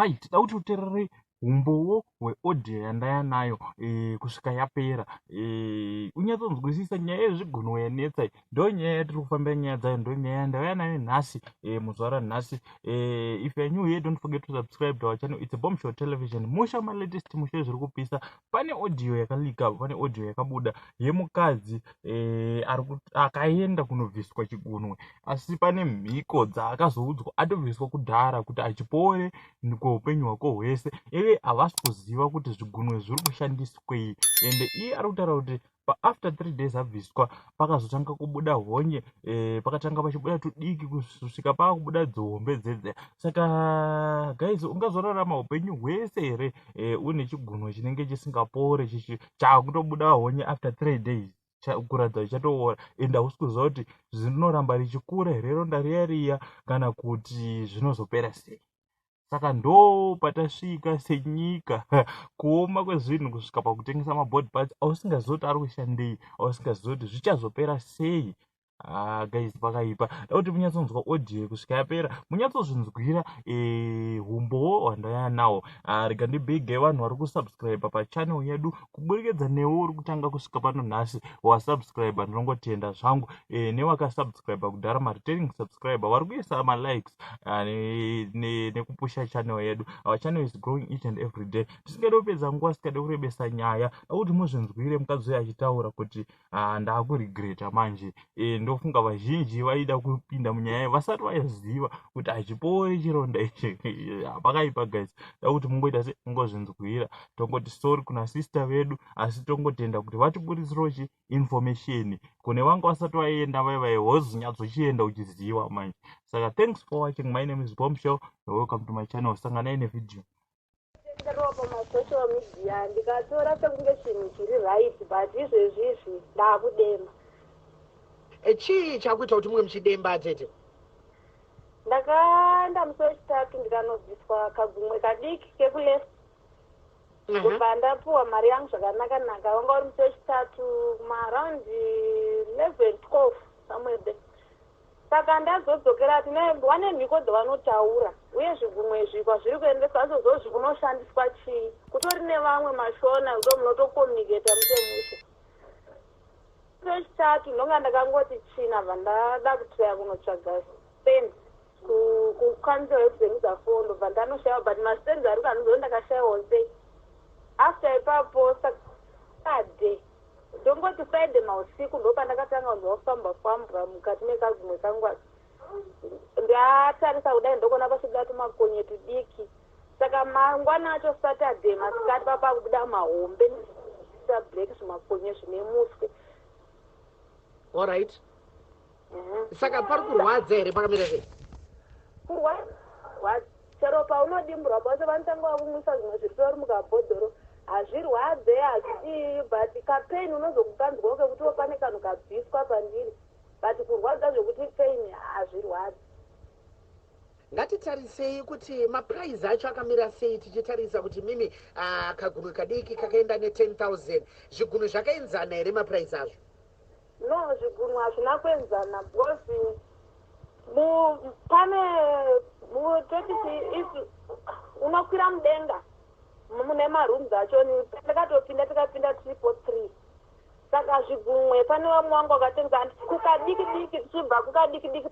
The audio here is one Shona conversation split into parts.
Right, da kuti uterere humbowo hweaudio yandaya nayo kusvika yapera, unyatsonzwisisa nyaya yezvigunwe yanetsa. Ndo nyaya yatiri kufambira, nyaya dzayo, ndo nyaya yandauya nayo nhasi, muzuva ranhasi. If you are new here, don't forget to subscribe to our channel. It's a Bomb Show Television, musha malatest, musha zviri kupisa. Pane audio yakalika, pane audio yakabuda yemukadzi akaenda kunobviswa chigunwe, asi pane mhiko dzaakazoudzwa atobviswa kudhara kuti achipore kweupenyu hwako hwese. Ive havasi kuziva kuti zvigunwe zviri kushandiswei, ende iye ari kutaura kuti paafter 3 days abviswa pakazotanga kubuda honye, pakatanga pachibuda tudiki kusvika paakubuda dzihombe dzedze. Saka guys, ungazorarama upenyu hwese here une chigunwe chinenge chisingapore, chaakutobuda honye after 3 days, kuratidza chichatoora, ende hausi kuziva kuti zvinoramba richikura here ronda riya riya kana kuti zvinozopera sei? Saka ndo patasvika senyika, kuoma kwezvinhu kusvika pakutengesa mabody parts ausingazivi kuti ari kushandei, ausingazivi kuti zvichazopera sei. Ah, guys, pakaipa. Da kuti munyatsonzwa audio kusvika yapera, munyatsozvinzwira humbowo hwandaya nawo. Ah, rega ndibhige vanhu vari kusubscribe pachannel yedu. Kuburikidza newe uri kutanga kusvika pano nhasi, wasubscribe, ndinongotenda zvangu, newakasubscribe kudhara, mareturning subscriber, vari kuisa malikes nekupusha channel yedu. Our channel is growing each and every day. Tisingade kupedza nguva, singade kurebesa nyaya, da kuti muzvinzwire mukadzi uyo achitaura kuti, "Ah, ndaakuregreta manje." Ndofunga vazhinji vaida kupinda munyaya vasati vaziva kuti hachipori chironda ichi. Pakaipa guys. Da kuti mungoita se mungozvinzwira. Tongoti sorry kuna sister vedu, asi tongotenda kuti vatiburitsirawo chi information kune vanga vasati vaenda vai wozonyatsochienda uchiziva manje. Saka thanks for watching. My name is Bombshell. Welcome to my channel. Sanganai nevideo. Tenderwa pamasocial media, ndikatora sekunge chinhu chiri right, but izvezvi izvi ndaakudemba. Chii chakuita kuti mumwe muchidemba, tete? Ndakaenda musi wechitatu, ndikanobviswa kagumwe kadiki kekuleft. Ndobva ndapuwa mari yangu zvakanaka-naka. Wanga uri musi wechitatu, maaround 11, 12, somewhere there. Saka ndazodzokera, tine wane mhiko dzavanotaura, uye zvigumwe izvi kwazviri kuendeswa azozozvi kunoshandiswa chii? Kutori nevamwe mashona ndo munotokommunicata mushe mushe. Wechitatu ndonga ndakangoti china, bva ndada kutraya kunotsvaga stand kucouncil yekuzengeza four, ndobva ndanoshayiwa, but mastands ari kanozoo ndakashayiwawo sei. After ipapo, Saturday, ndongoti Friday mausiku, ndo pandakatanga kunzwa kufamba fambwa mukati mekagumwe kangu. Ndatarisa kudai, ndokuona pachibuda tumakonye tudiki. Saka mangwana acho, Saturday masikati, papakubuda mahombe black, zvimakonye zvine muswe. Allright. Saka pari kurwadza here? Pakamira sei? Kurwadza chero paunodimburwa pose, vanotanga vakumwisa zvimwe zviri tori mukabhodhoro. Hazvirwadze, hazvidii, but kapain unozokukanzwawo kekutiwo pane kanhu kabviswa pandiri, but kurwadza zvekuti pain, hazvirwadzi. Ngatitarisei kuti maprice acho akamira sei, tichitarisa kuti mimi kagunwe kadiki kakaenda ne10 000. Zvigunwe zvakaenzana here maprice azvo? No, zvigunwe hazvina kuenzana, because pane totiti if unokwira mudenga mune marooms acho, ndakatopinda, tikapinda triple three. Saka zvigumwe, pane vamwe vangu vakatengesa kukadiki diki, tichibva kukadiki diki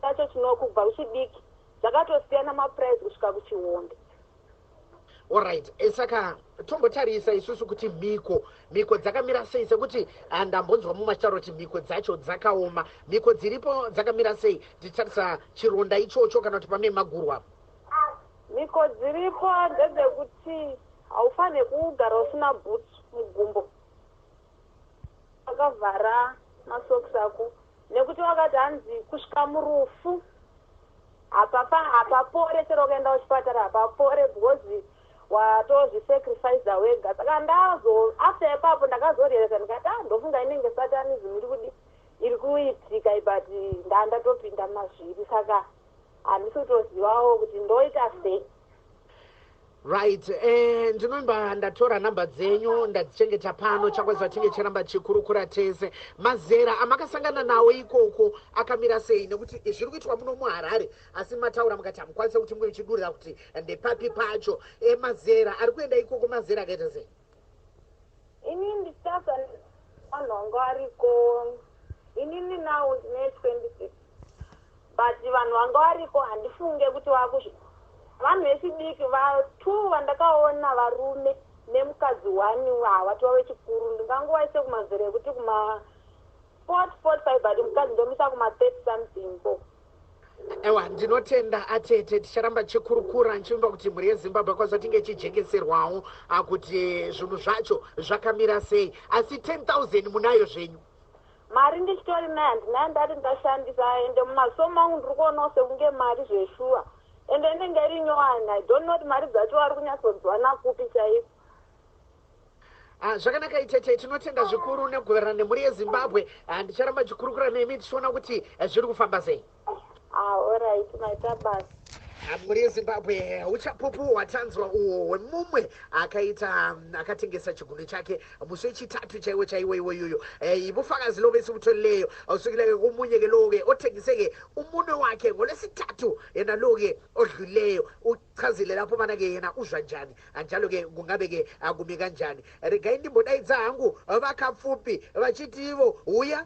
pacho chino kubva kuchidiki, zvakatosiyana maprice kusvika kuchihombe. Allright. Saka tombotarisa isusu kuti mhiko dzakamira sei, sekuti ndambonzwa mumwe achitaura kuti mhiko dzacho dzakaoma. Mhiko dziripo dzakamira sei, tichitarisa chironda ichocho kana kuti pame magurwa? Mhiko dziripo ndedzekuti haufaniri kugara usina bhutsu mugumbo, wakavhara masokisi ako, nekuti wakati hanzi kusvika murufu hapapore. Chero ukaenda kuchipatara hapapore, because watozvisacrifica wega. Saka ndazo after ipapo ndakazorealisa, ndikati, "Ah, ndofunga inenge satanism iri kudi iri kuitika," but ndandatopinda mazviri, saka handisi kutozivawo kuti ndoita sei. Right, ndinomba ndatora nhamba dzenyu ndadzichengeta pano chakwaziva tinge chiramba chikurukura tese. Mazera amakasangana nawo ikoko akamira sei? Nekuti zviri kuitwa muno muHarare, asi mataura mukati hamukwanise kuti munge muchidurira kuti ndepapi pacho. Mazera ari kuenda ikoko mazera akaita sei? Inini ndichitasa vanhu vanga variko, inini now ndine 26, but vanhu vanga variko handifunge kuti vakuzvi vanhu vechidiki. Va2 vandakaona varume nemukadzi one, havatova vechikuru. Ndingangovaise kumazera ekuti kuma 40, 45, but mukadzi ndomisa kuma 30 something ko. Ewa, ndinotenda atete. Ticharamba tichikurukura nichivimba kuti mhuri yeZimbabwe kwanisa tinge ichijekeserwawo kuti zvinhu zvacho zvakamira sei. Asi 10,000 munayo zvenyu? Mari ndichitori nayo, handinayo ndati ndashandisa. Ende mumaziso mangu ndiri kuonawo sekunge mari zveshuwa, ende inenge iri nyowani. I don't know kuti mari dzacho vari kunyatsodziwana kupi chaiko. Zvakanaka itete, tinotenda zvikuru nekugoverana nemhuri yeZimbabwe. Ndicharamba ndichikurukura nemi tichiona kuti zviri kufamba sei. Ah, alright, maita basa. Mhuri yeZimbabwe, uchapupu hwatanzwa uhwo hwemumwe akaita akatengesa chigunwe chake musi wechitatu chaiwo chaiwo iwoyuyo. Ubufakazi lobo esibutholileyo usukile-ke komunye-ke lowo-ke othengise-ke umunwe wakhe ngolwesithathu yena lo-ke odlulileyo. Uchazile lapho ubana-ke yena uzwa njani, njalo-ke kungabe-ke kumi kanjani. Regai ndimbodaidza hangu vaKapfupi vachiti ivo uya.